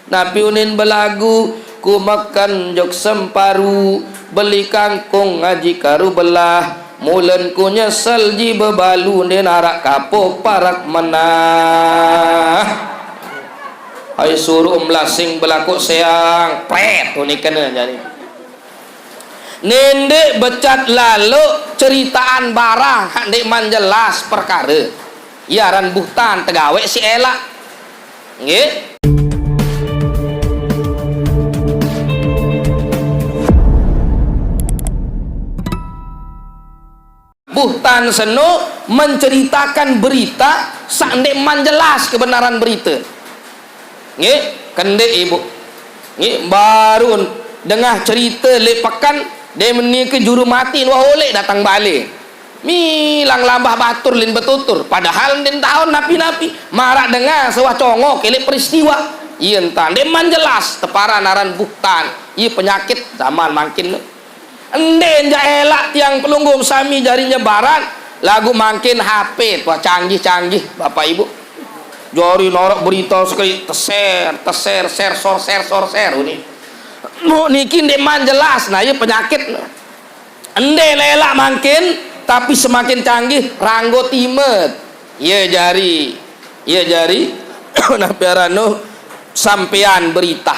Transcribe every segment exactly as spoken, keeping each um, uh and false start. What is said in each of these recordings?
Napi unin belagu, ku meken jok semparu, beli kangkung ngaji karu belah, mulen ku nyesel ji bebalu, nden arak kapoh parak menah. Hai suruh melasing belakuk seang, pret, unin kena jari. Nendek becat lalu ceritaan barang, hak ndek man jelas perkara. Iya aran buhtan tegawe si elak. Nggih. Buhtan seno menceritakan berita sak ndek man jelas kebenaran berita. Nggih, kendek ibu. Nggih, baru dengah cerita lek pekan, de meni ke juru mati wah olek datang balik. Milang lambah batur lin betutur. Padahal ndin taun napi-napi. Marak dengar sewah congok elek peristiwa. Iya entah. Nde man jelas teparan aran buhtan. Iya penyakit zaman mangkin. Nde njak elak tiang pelungguh sami jari nyebaran. Lagu mangkin H P tuh canggih-canggih Bapak Ibu. Jari norok berita sekali teser, teser, ser, sor, ser, sor, ser. Ini. Mu niki nde man jelas. Nah, iya penyakit. Ende lelak mangkin, tapi semakin canggih, ranggo timet. Iya jari, iya jari, napi aran nu sampean berita.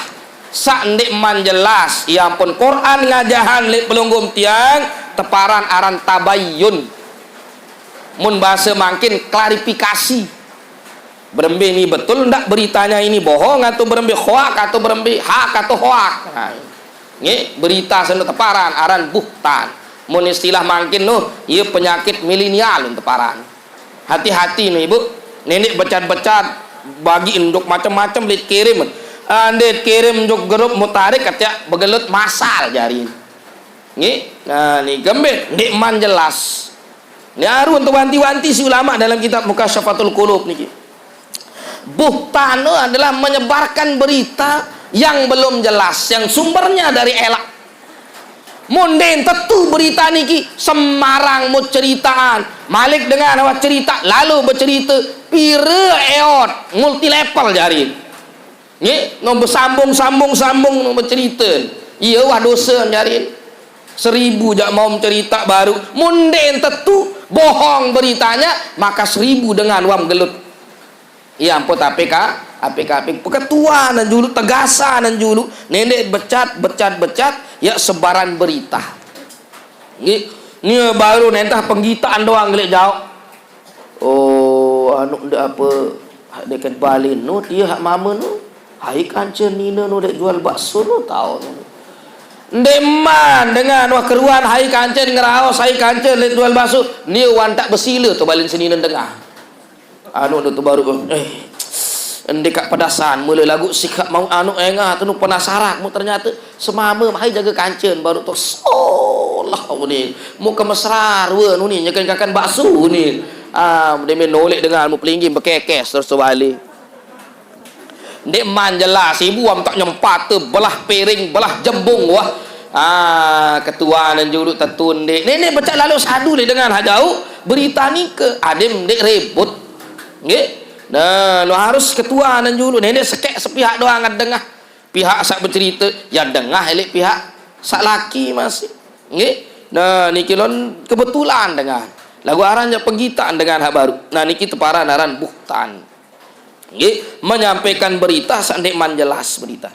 Sak ndek man jelas, ya ampun, Quran ngajahan lek pelungguh tiang, teparan aran tabayyun. Mun bahasa mangkin klarifikasi. Berembe ni betul ndak beritanya ini bohong atau berembe hoak atau berembe hak atau hoak. Nah, nggih, berita seno teparan aran buhtan. Mun istilah mangkin nuh, iya penyakit milenial teparan. Hati-hati nuh, Ibu. Nenek becat-becat, bagi enduk macam-macam lit kirim. Ande kirim enduk grup mutarik ketiak begelut masal jari. Nggih. Nah, ni gembet, ndik man jelas. Ni aru untuk wanti-wanti si ulama dalam kitab Mukasyafatul Qulub niki. Buhtan adalah menyebarkan berita yang belum jelas, yang sumbernya dari elak. Munden tetu berita niki sembarang mu ceritaan. Malik dengan awak cerita, lalu bercerita pira eot multi level jari. Nggih, no bersambung-sambung-sambung no bercerita. Iya wah dosa jari. Seribu jak mau mencerita baru. Munden tetu bohong beritanya, maka seribu dengan wam gelut. Iya ampun A P K, A P K, A P K. Peketuanan julu, tegasanan julu. Nendek becat, becat, becat, ya sebaran berita. Nggih, ni baru nentah penggitaan doang gelik jauh. Oh, anu ndak apa, hak deket balin nu, dia hak mama nu. Hai kancen nina nu dek jual bakso nu tahu nu. Ndeman dengan wah keruan hai kancen ngeraos hai kancen dek jual bakso. Ni wan tak besila tu balin senina dengah. Anu tu baru, eh, ndekat pedasan mula lagu sikap mau anu engah tu nu penasaran mu ternyata semama hai jaga kancen baru tu solah ni mu ke mesra rua nu ni nyekan kakan bakso ni. Ah, demi nolek dengan mu pelinggih bekekes terus tu balik. Ndik man jelas ibu am tak nyempat tu belah piring belah jembung wah. Ah, ketua nan julu tetu ndik. Nenek becak lalu sadu le dengan hajau berita ni ke adem ndik ribut. Nggih. Nah, lu harus ketua nan julu nenek sekek sepihak doang dengah. Pihak sak bercerita, ya dengah elik pihak sak laki masih. Nggih. Nah, niki lon kebetulan dengan. Lagu aran je penggitaan dengan hak baru. Nah, niki teparan aran buhtan. Nggih, menyampaikan berita sak ndik man jelas berita.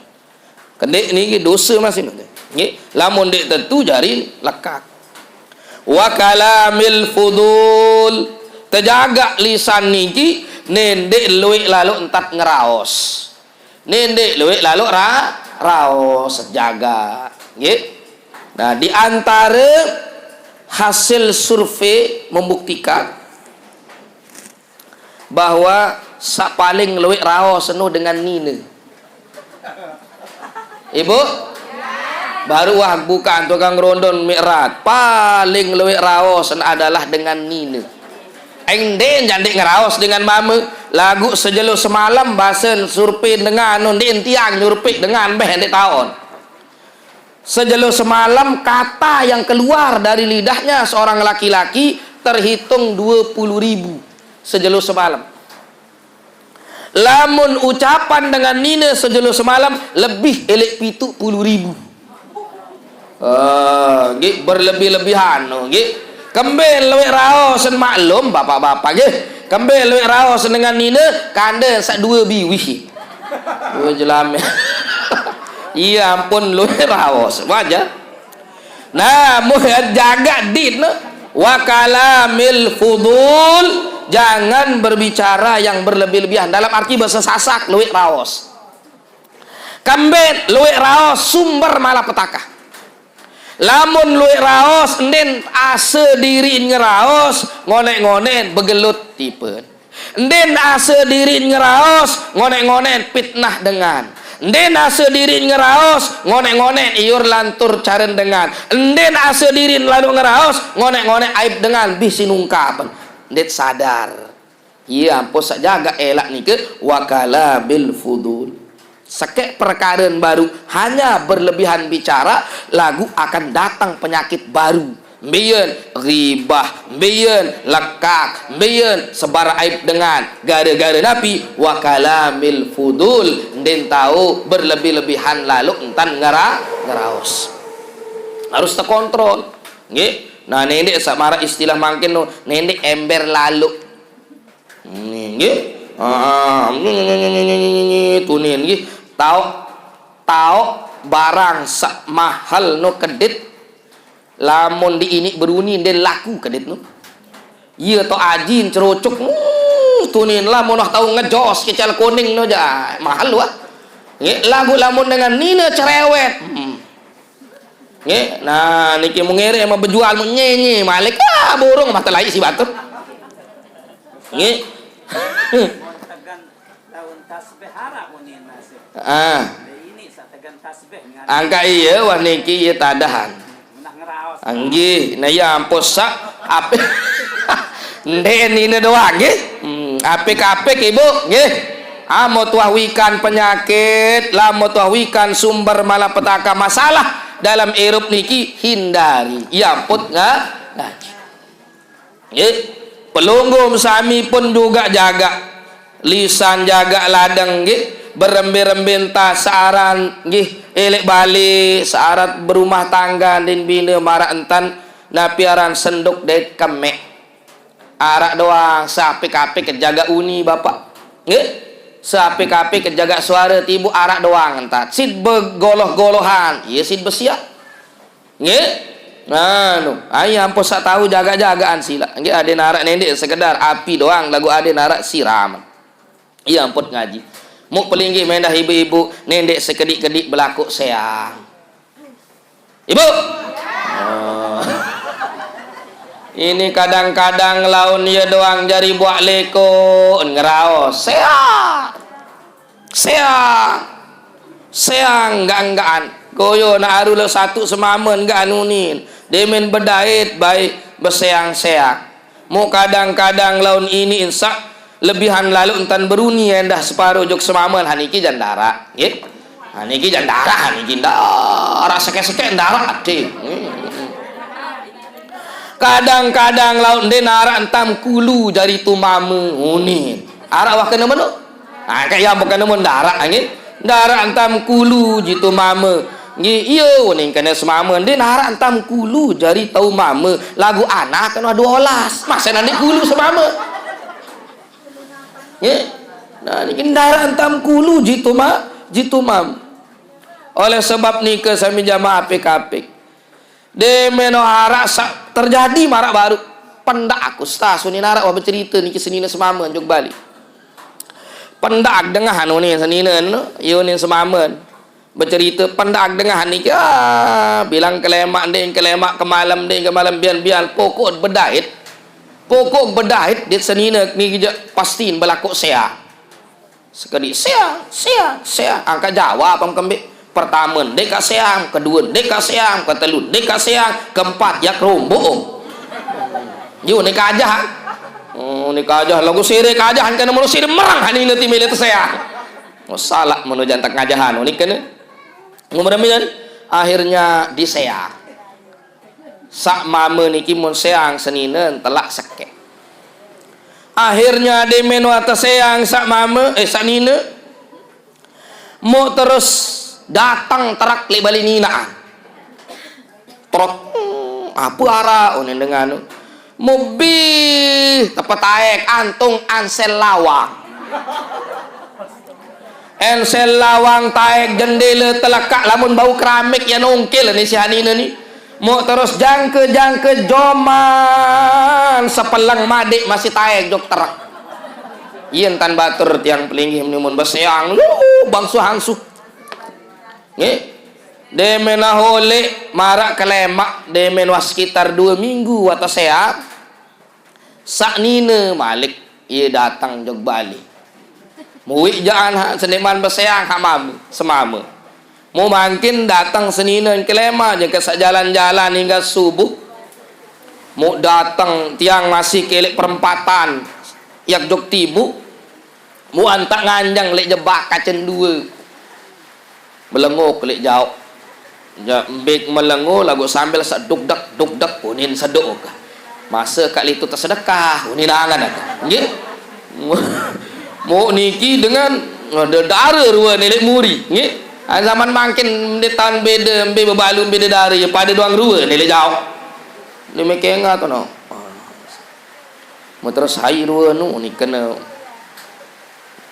Kendek niki dosa masih. Nggih, lamun ndik tentu jari lekak. Wa kalamil fudul. Tejaga lisan niki nendek luik lalu entat ngeraos. Nendek luik lalu ra, raos jaga. Nggih. Nah, di antara hasil survei membuktikan bahwa sak paling luik raos seno dengan nina. Ibu? Baru wah bukan tukang rondon mi'rat. Paling luik raos adalah dengan nina. Engden jandik ngeraos dengan mama. Lagu sejelo semalam basen survei dengan nu ndik tiang nyurvei dengan beh ndik taon. Sejelo semalam kata yang keluar dari lidahnya seorang laki-laki terhitung dua puluh ribu sejelo semalam. Lamun ucapan dengan nine sejelo semalam lebih elek pitu puluh ribu. Eh, nggih, berlebih-lebihan, no, nggih. Kembe luwek raos, maklum, bapak-bapak, nggih. Kembe luwek raos dengan nine, kande sak dua biwih. Dua jelame. Iya ampun, luwek raos. Wajar. Nah, mun jaga din, wa kalamil fudul, jangan berbicara yang berlebih-lebihan. Dalam arti bahasa Sasak, luwek raos. Kembe luwek raos sumber malapetaka. Lamun luwek raos, nden ase diri ngeraos, ngonek-ngonek begelut tipe. Nden ase diri ngeraos, ngonek-ngonek fitnah dengan. Nden ase diri ngeraos, ngonek-ngonek iur lantur caren dengan. Nden ase diri lalu ngeraos, ngonek-ngonek aib dengan bih sinungkapen. Ndet sadar. Iya, ampun sak jaga elak nike, wakala bil fudul. Sekek perkaren baru, hanya berlebihan bicara, lagu akan datang penyakit baru. Mbiyen ghibah, mbiyen lekak, mbiyen sebar aib dengan. Gara-gara napi? Wa kalamil fudul. Nden tau berlebih-lebihan lalu entan ngera-, ngeraos. Harus terkontrol. Nggih. Nah, nendek sak marak istilah mangkin no, nendek ember lalu. Nggih. Ah, tunin nggih. Taok, taok barang sak mahal no kedit. Lamun di ini beruni nden laku kedit no. Iya to ajin cerocok. Hmm, tunin lah mun tau ngejos kecal kuning no ja. Mahal wah. Nggih, lagu lamun dengan nine cerewet. Hmm. Nggih, nah niki mun ngere emang bejual mun nyenye malik ah burung mata lai si batur. Nggih. Daun tasbih harap unin nasib. Ah. Ini sategan tasbih ngan. Angka iya wah niki iya tadahan. Menah ngeraos. Anggih, nah iya ampun sak ape. Nden ini doang nggih. Hmm, apik-apik Ibu nggih. Amo tuah wikan penyakit, lamo tuah wikan sumber malapetaka masalah dalam irup niki hindari. Iya ampun nga-, ngaji. Nggih. Pelungguh sami pun juga jaga. Lisan jaga ladang nggih. Berembe-rembe entah searan nggih. Elek bali searat berumah tangga din bina marak entan napi aran senduk dek kemek. Arak doang, seapik-apik kejaga uni, Bapak. Nggih? Seapik-apik kejaga suara tibu arak doang entat. Sid begoloh-golohan, iya sid besiak. Nggih? Nah, nu, ai ampun sak tahu jaga-jagaan sila. Nggih, ade narak nendek sekedar api doang, lagu ade narak siram. Iya ampun ngaji. Muk pelinggih mendah ibu-ibu, nendek sekedik-kedik belakuk seang. Ibu. Oh. Ini kadang-kadang laun ye doang jari buak leko ngeraos. Seang. Seang. Seang enggak-enggaan. Koyo nak aru lo satu semamen enggak anunin. Demen bedait baik beseang-seang. Mu kadang-kadang laun ini insak lebihan lalu entan beruni endah separo jok semamen haniki jandara. Nggih. Haniki jandara, haniki ndara seke-seke ndara ade. Kadang-kadang laun de narak entam kulu jari tumame unin. Arak wah kena meno? Ah, kaya bukan nemu ndarak nggih. Ndarak entam kulu jitu mama. Nggih, iya uning kena semama. Ndik ndarak entam kulu jari tau mama. Lagu anak kena dua belas. Masa nanti kulu semama. Nggih. Nah, niki ndarak entam kulu jitu ma, jitu mam. Oleh sebab nika sami jamaah apik-apik. De meno arak sak terjadi marak baru. Pendak aku stas unin arak wah becerita niki senina semamen jog Bali. Pendak dengah anu ni senina anu, yo ni semamen. Becerita pendak dengah niki, ah, bilang kelemak ding, kelemak kemalem ding, kemalem bian-bian. Pokok bedait. Pokok bedait dit senina niki je pasti belakuk sea. Sekedi seang, seang, seang. Angkat Jawa apa kembik? Pertama ndek ka seang, kedua ndek ka seang, ketelu ndek ka seang, keempat ya kerombok. Yo ni kajah. Oh, ni kajah lagu sire kajah kan mulu sire merang hani nanti milik seang. Oh, salah menu jantak ngajahan ni kene. Ngumur kan? Akhirnya diseang. Sak mama niki mun seang seninen telak sekek. Akhirnya demen wah teseang saq mame, eh, saq nine. Muk terus dateng trek leq bale ninaqan. Trek, "Ape araq?" Unin dengan. Muk bih, tepetaek, antung ansel lawang. Ansel lawang taek jendele telekaq lamun bau keramik ye nongkil ni si hanine ni. Muk terus jangke-jangke joman sepeleng madeq masih taek jok terek. Yen tan batur tiang pelinggih menimun beseang, lu bangsu-hangsu. Nggih. Demen wah oleq maraq kelemaq, demen wah sekitar due minggu wah teseang. Saq nine malik, ie dateng jok bale. Muiq jaq anaq sendeqman beseang haq mame, semame. Muk mangkin dateng senine kelemaq jangke saq jalan-jalan hingga subuh. Muk dateng tiang masih keleq perempatan, yak jok timuq. Muk antaq nganjeng leq jebak kacen due. Melengo leq jaoq. Ja-, mbe melengo laguq sambil saq dukdek, dukdek, unin sedoq. Mase kaq litu tesedekah, unin angen. Nggih. Muk niki dengan de-, dare rue ne leq muri, nggih. Ah, zaman mangkin mbe taun bede, mbe bebalu, mbe de dare, ye pade doang rue ne leq jaoq. Ni mekeng atau no? Muk terus hai rue nu ni kene.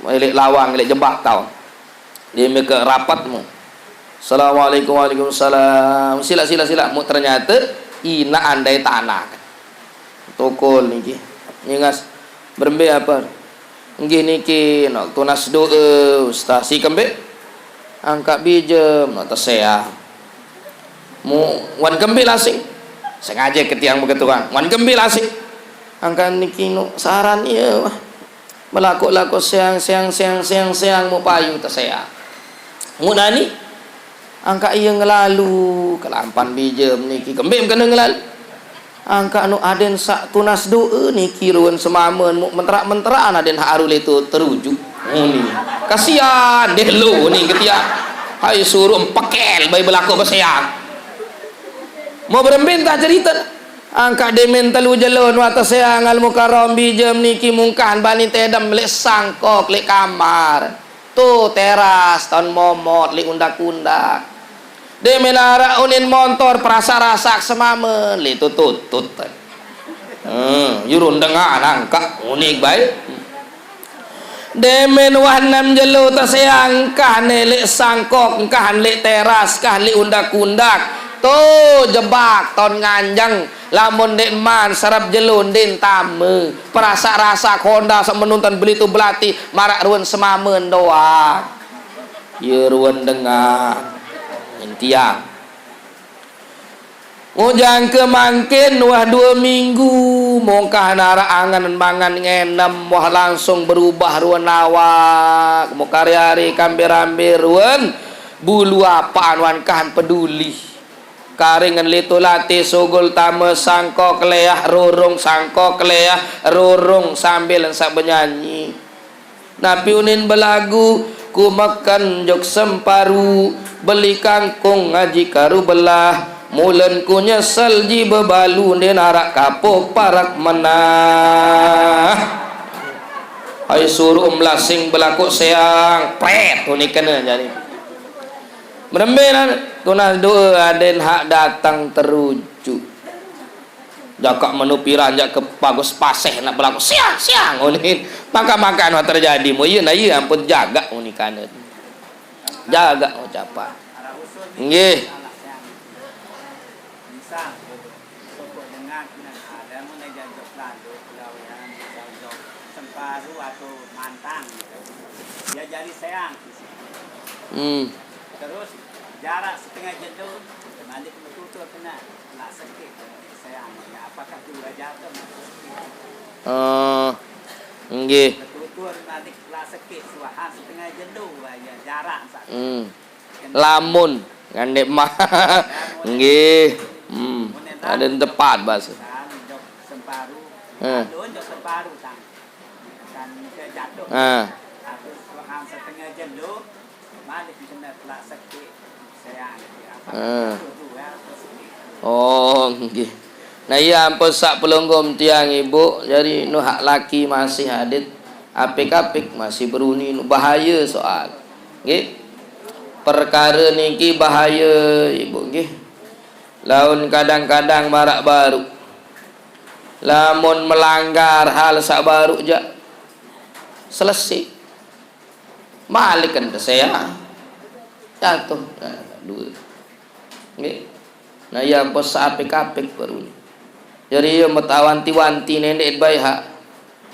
Leq lawang, leq jebak tao. Dia meke rapet mu. "Assalamualaikum." "Waalaikumsalam." "Silaq, silaq, silaq." Mu ternyate inaq andai tanah. Tokol niki. Ningas, "Berembe ape?" "Nggih niki, nok tunas doe, Ustaz." "Si kembe?" "Angkaq bijem, nok teseang." "Mu wan kembe lasing?" Sengaje ke tiang beketuan. "Wan kembe lasing?" "Angkaq niki, nok saran ie, wah." Melakuq-lakuq seang, seang, seang, seang, seang, muk payu teseang. Muk nani, angkaq ie ngelalu, kelampan bijem niki, kembe kene ngelalu. Angkaq nu aden saq tunas doe niki ruen semamen, muk menterak-menteran aden haq aru leto teruju. Nguni. Kasian, deh lo ni ketia. Hai suruq empekel, bai belakuq beseang. Mau berembe entah cerita. Angkaq demen telu jelo nuat teseang Al Mukarram bijem niki mungkah bani tedem leq sangkok leq kamar. Tu teras taun momot leq undak-undak. Demen araq unin montor perasak-rasak semamen leq tutut-tutut. Hmm, yurun dengan angkaq unik bae. Demen wah nem jelo teseang, engkah ne leq sangkok, engkah leq teras, engkah leq undak-undak. To jebak taun nganjeng, lamun ndeqman serep jelo nden tame. Perasak-rasak honda saq menuntan beli tu belati, maraq ruen semamen doang. Ye ruen dengan. Intiang. Mujang ke mangkin wah due minggu, mongkah naraq angen mangan ngenem, wah langsung berubah ruen awak. Muk kari-ari kambe-rambe ruen, bulu apaan wan kahan peduli. Karingen leto late sugul tame sangkok leah rurung, sangkok leah rurung sambil saq benyanyi. Napi unin belagu, ku meken jok semparu, beli kangkung ngaji karu belah, mulen ku nyesel ji bebalu, ndeq naraq kapuh parak menah. Ai suruq melasing belakuq seang, pret, unin kene jari. Merembe tunas doe aden hak dateng terujuk. Jakaq menu piran jaq ke bagus paseh nak belaku siang, siang, unin. Makan-makan wah terjadi, mu, iya, nah, iya, ampun, jagaq, unin, kanen. Jagaq, ucapah. Nggih. Hmm. Terus jarak setengah jelo, malik metutur kena, nak sekit. Eh, nggih. Hmm. Lamun, ngandeq mah. Nggih. Hmm. Ada tepat bahasa. Eh. Ah. Ah. Oh, nggih. Nah, iya ampun sak pelungguh tiang ibu, jari nu hak laki masih adit, apik-apik masih beruni, nu bahaya soal. Nggih. Perkara niki bahaya, ibu, nggih. Laun kadang-kadang marak baru. Lamun melanggar hal sak baru jak, selesai. Malik kan saya. Jatuh. Nah, dua. Nggih. Nah, ya ampun, seapik-apik baru ni. Jadi, ya metawanti-wanti nendek baik hak.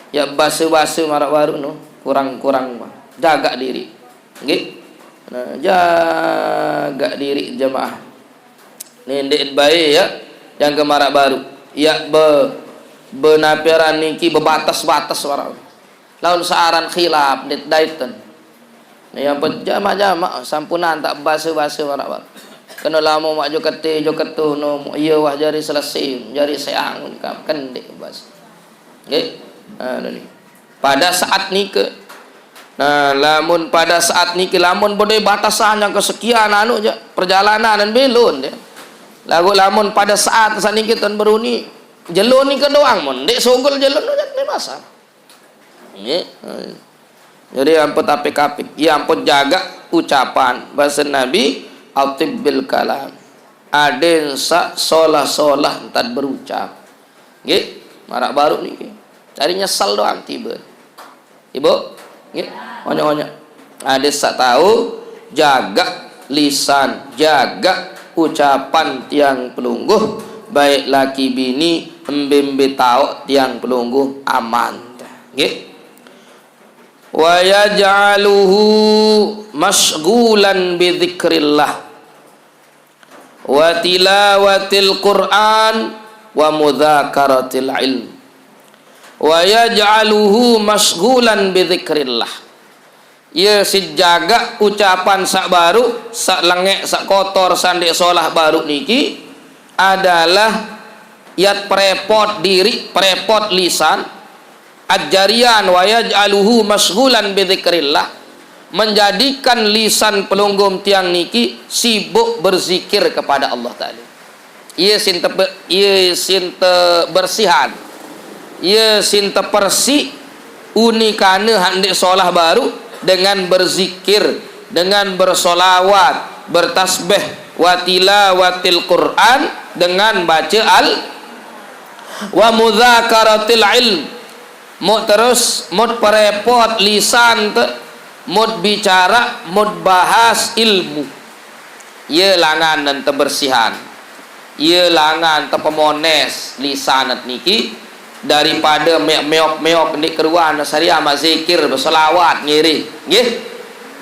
Ya basa-basa marak baru no, kurang-kurang mah. Jaga diri. Nggih. Nah, jaga diri jamaah. Nendek baik ya, yang ke marak baru. Ya be, benapiran niki bebatas-batas marak. Laun searan khilaf, nit daiten. Nah, yang pun jamak-jamak, sampunan tak basa-basa marak, Pak. Kena lama mak jo kete, jo ketu, no, iya wah jari selesai, jari seang, kam, kendek bas. Nggih. Ha, ni. Pada saat nika. Nah, lamun pada saat niki, lamun bodoi batasan yang kesekian anu je, perjalanan dan belon dia. Lagu lamun pada saat saat niki tuan beruni, jelon ni ke doang mon, dek sogol jelon tu jadi masalah. Nggih. Jadi ampun apik-apik. Ya ampun jaga ucapan. Bahasa Nabi, "Atib bil kalam." Aden sak solah-solah entat berucap. Nggih, marak baru niki. Cari nyesal doang tiba. Ibu, nggih, onyok-onyok. Aden sak tahu jaga lisan, jaga ucapan tiang pelungguh, baik laki bini, embe-embe tauk tiang pelungguh aman. Nggih. Wa yaj'aluhu masyghulan bi dzikrillah wa tilawatil Qur'an wa mudzakaratil ilm. Wa yaj'aluhu masyghulan bi dzikrillah. Ia si jaga ucapan sak baru, sak lengek, sak kotor, sandik solah baru niki adalah yat perepot diri, perepot lisan, ajarian wa yaj'aluhu masyghulan bi dzikrillah, menjadikan lisan pelungguh tiang niki sibuk berzikir kepada Allah Ta'ala. Ia sin te, ia sin te bersihan. Ia sin te persik unikane hak ndik solah baru dengan berzikir, dengan bersolawat, bertasbih, wa tilawatil Qur'an, dengan baca al, wa mudzakaratil ilm. Mut terus, mut perepot lisan te, mut bicara, mut bahas ilmu. Ye langan dan tebersihan. Ye langan tepemones lisan niki daripada meok-meok ndik keruan sari amat zikir, berselawat, ngiri. Nggih.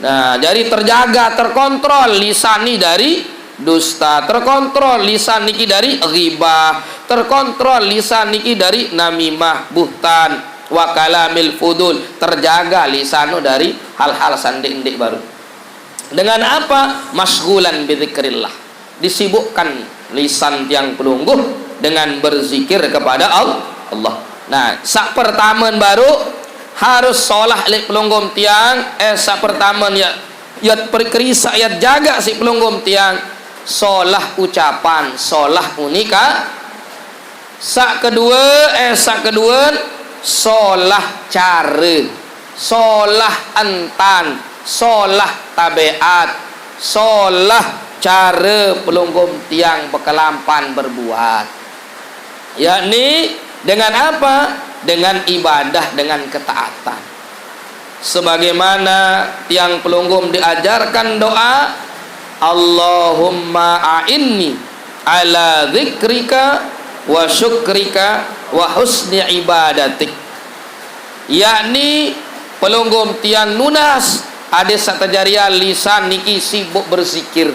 Nah, jadi terjaga, terkontrol lisan ni dari dusta, terkontrol lisan niki dari ghibah, terkontrol lisan niki dari namimah, buhtan, wa kalamil fudul, terjaga lisan tu dari hal-hal sandik-ndik baru. Dengan apa? Masyghulan bi dzikrillah. Disibukkan lisan tiang pelungguh dengan berzikir kepada Al-, Allah. Nah, sak pertama baru harus solah lek pelungguh tiang, eh, sak pertama ya, ya periksa, ya jaga si pelungguh tiang, solah ucapan, solah unika. Sak kedua, eh, sak kedua, solah cara, solah entan, solah tabiat, solah cara pelungguh tiang bekelampan berbuat. Yakni dengan apa? Dengan ibadah, dengan ketaatan. Sebagaimana tiang pelungguh diajarkan doa, "Allahumma a'inni ala dzikrika wa syukrika wa husni ibadatik." Yakni pelungguh tiang nunas ade sak tejarian lisan niki sibuk berzikir.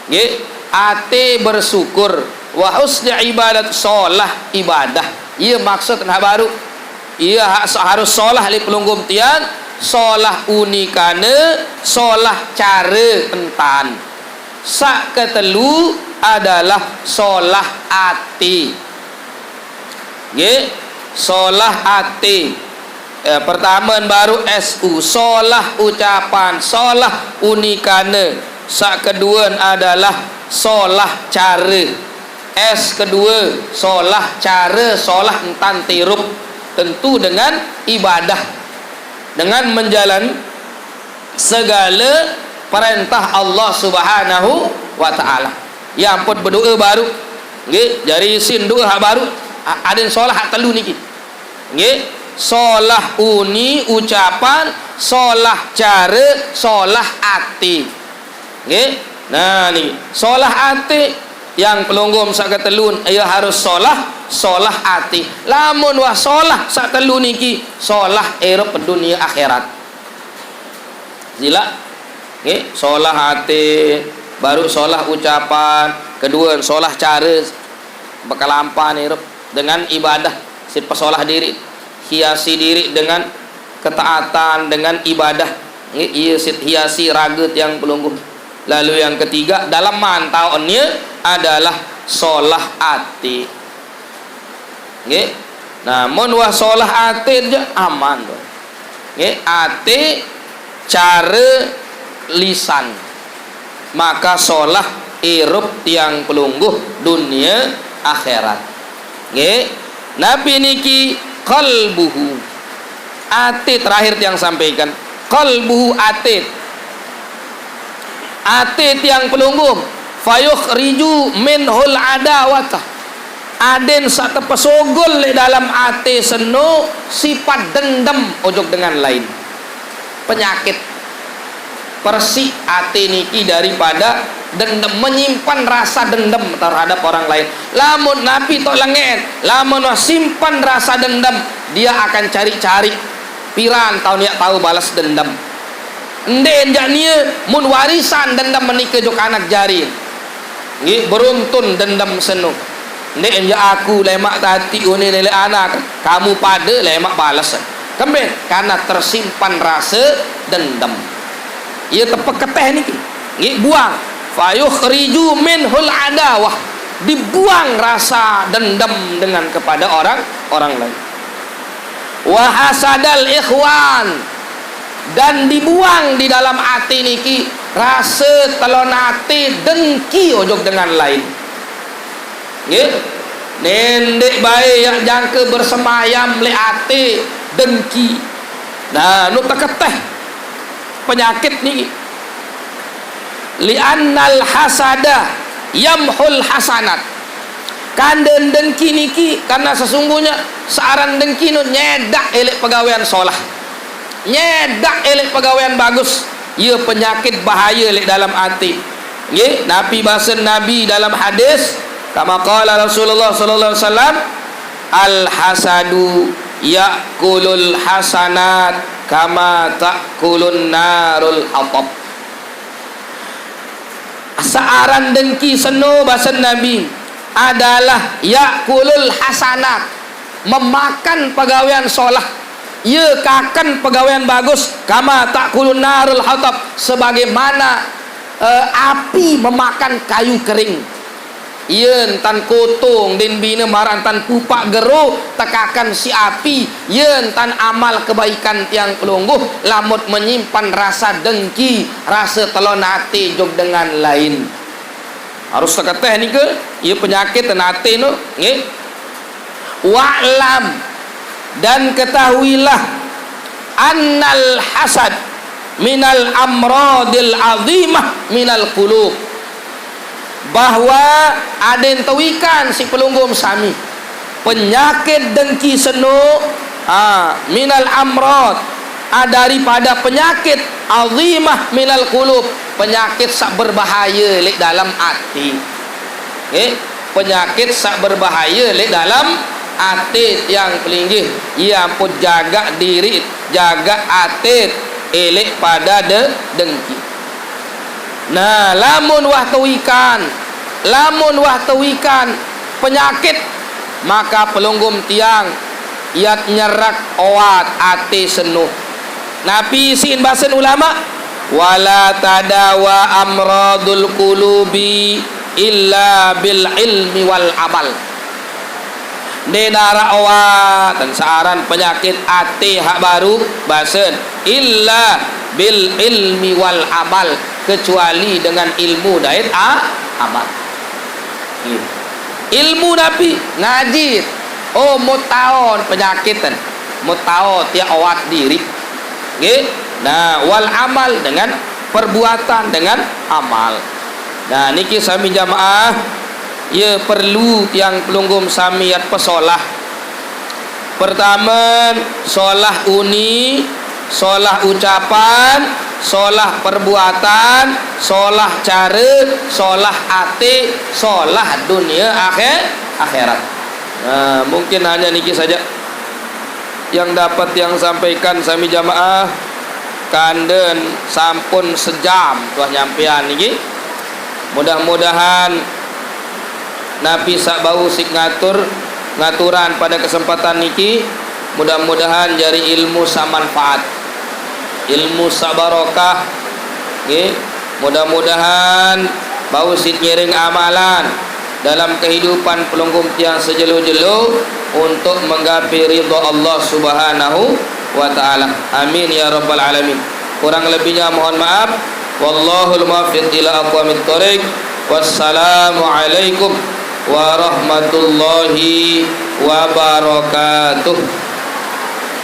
Nggih, ate bersyukur, wa husni ibadat, solah ibadah. Ia maksud hak baru. Ia hak so-, harus solah li pelungguh tiang, solah unikane, solah cara entan. Sak ketelu adalah solah ati. Nggih, solah ati. Eh, pertama baru S U, solah ucapan, solah unikane. Sak kedua adalah solah cara. Es kedua, solah cara solah entan tirup, tentu dengan ibadah, dengan menjalan segala perintah Allah Subhanahu wa Ta'ala. Ya ampun, berdoa baru. Nggih, jari sin doa hak baru. A- Aden solah hak telu niki. Nggih, solah uni ucapan, solah cara, solah ati. Nggih. Nah, niki solah ati yang pelungguh sak ketelun, ia harus solah, solah ati. Lamun wah solah sak telu niki, solah irup dunia akhirat. Sila. Nggih, solah ati, baru solah ucapan, kedua solah cara, bekalampan irup dengan ibadah, sit pesolah diri, hiasi diri dengan ketaatan, dengan ibadah. Nggih, iya sit hiasi raga tiang pelungguh. Lalu yang ketiga, dalam mantauannya adalah solah ati. Nggih. Nah, mun wah solah ati aja aman tu. Nggih, ati, cara, lisan. Maka solah irup tiang pelungguh dunia akhirat. Nggih. Napi niki? Qalbuhu. Ati terakhir tiang sampaikan. Qalbuhu ati. Ati tiang pelungguh. Fayukhriju minhul adawata. Aden sak tepesogol le dalam ati seno sifat dendam ojok dengan lain. Penyakit. Persik ati niki daripada dendam, menyimpan rasa dendam terhadap orang lain. Lamun napi tok lengen, lamun wah simpan rasa dendam, dia akan cari-cari piran taun yak tahu balas dendam. Ende enjak nia mun warisan dendam menika jok anak jari. Nggih, beruntun dendam seno. Ende enjak aku lemak tati uni lele anak, kamu pada lemak balas. Kemben, karena tersimpan rasa dendam. Ia tepeketeh niki. Nggih, buang. Fayukhriju minhul adawah. Dibuang rasa dendam dengan kepada orang orang lain. Wa hasadal ikhwan. Dan dibuang di dalam ati niki rasa telon ati dengki ojok dengan lain. Nggih. Nendek bae yak jangka bersemayam le ati dengki. Nah, nu teketeh penyakit niki. Li'annal hasada yamhul hasanat. Kanden dengki niki, karena sesungguhnya searan dengki nu nyedak elek pegawean solah. Nyedak elek pegawean bagus. Ia penyakit bahaya lek dalam ati. Nggih, napi basen Nabi dalam hadis? Kama qala Rasulullah sallallahu alaihi wasallam, "Al hasadu ya'kulul hasanat kama ta'kulun narul hatab." Searan dengki seno basen Nabi adalah ya'kulul hasanat, memakan pegawean solah. Ia kakan pegawean bagus, kama ta'kulun narul hatab, sebagaimana eh, api memakan kayu kering. Ia entan kotong din bina marang tan pupak gero tekakan si api. Ia entan amal kebaikan tiang pelungguh lamut menyimpan rasa dengki, rasa telon ati jog dengan lain. Harus teketeh nika, ia penyakit dan ati no, nggih. Wa'lam, dan ketahuilah, annal hasad minal amradil azimah minal qulub, bahwa aden tewikan si pelungguh sami penyakit dengki seno, ha, minal amrad, ha, daripada penyakit azimah minal qulub, penyakit sak berbahaya lek dalam ati. Nggih, penyakit sak berbahaya lek dalam ati tiang pelinggih. Ia ampun jaga diri, jaga ati, elek pada de, dengki. Nah, lamun wah tewikan, lamun wah tewikan penyakit, maka pelungguh tiang iat nyerak oat ati seno. Napi isin basen ulama? Wala tadawa amradul qulubi illa bil ilmi wal amal. Nde narak oat dan searan penyakit ati hak baru basen illa bil ilmi wal amal, kecuali dengan ilmu dait a, amal. Nggih. Ilmu napi? Ngaji. Oh, mutaon penyakit kan. Mutaon tiap awat diri. Nggih. Nah, wal amal dengan perbuatan, dengan amal. Nah, niki sami jamaah, ya perlu tiang pelungguh sami yat pesolah. Pertama, solah uni, solah ucapan, solah perbuatan, solah cara, solah ati, solah dunia akhir akhirat. Nah, mungkin hanya niki saja yang dapat yang sampaikan sami jamaah. Kanden sampun sejam tuah nyampean niki. Mudah-mudahan napi sak bau sik ngatur ngaturan pada kesempatan niki, mudah-mudahan jari ilmu sak manfaat, ilmu sak barokah. Nggih. Mudah-mudahan bau sik ngiring amalan dalam kehidupan pelungguh tiang sejelo-jelo untuk menggapai ridha Allah Subhanahu wa taala. Amin ya rabbal alamin. Kurang lebihnya mohon maaf. Wallahul muwaffiq ila aqwamit thoriq. Wassalamualaikum warahmatullahi wabarakatuh.